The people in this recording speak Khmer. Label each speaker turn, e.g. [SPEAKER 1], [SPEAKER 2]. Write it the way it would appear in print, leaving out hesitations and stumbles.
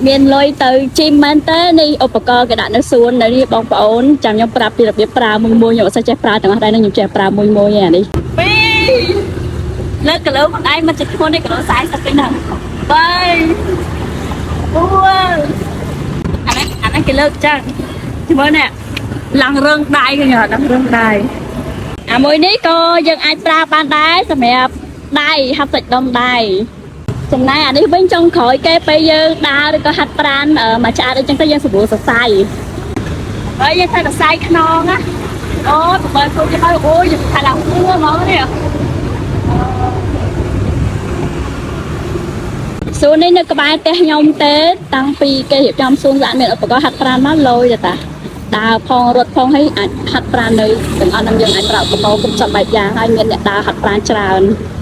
[SPEAKER 1] មានលុយទៅជីមមែនទេនេះឧបករណ៍គេដាក់នៅសួននៅនេះបងប្អូនចាំខ្ញុំប្រាប់ពីរបៀបប្រើមួយមួយខ្ញុំអត់សូវចេះប្រើទាំងអស់ដែរនឹងខ្ញុំចេះប្រើមួយមួយឯអានេះពីរលើកគីឡូខ្លួនឯងមិនចិត្តធ្ងន់ទេគីឡូ40ពេញហ្នឹង3 4អានេះគេលើកចឹងជាមួយនេះឡើងរងដៃឃើញអត់ឡើងរងដៃអាមួយនេះក៏យើងអាចប្រើបានដែរសម្រាប់ដៃហាត់សាច់ដុំដៃ ចំណែកអានេះវិញចុងក្រោយគេពេលយើងដើរឬក៏ហាត់ប្រាណមកឆ្អែតអីចឹងទៅយើងស្រួលសរសៃហើយយើងធ្វើសរសៃខ្នងណាអូយបើគូគេហើយអូយយើងថាឡើងហួរហ្មងនេះសួននេះនៅក្បែរផ្ទះខ្ញុំទេតាំងពីគេរៀបចំសួនស្អាតមានឧបករណ៍ហាត់ប្រាណមកលយទៅតាដើរផងរត់ផងហើយអាចហាត់ប្រាណនៅទាំងអស់នឹងយើងអាចប្រើឧបករណ៍គ្រប់សពបែបយ៉ាងហើយមានអ្នកដើរហាត់ប្រាណច្រើន។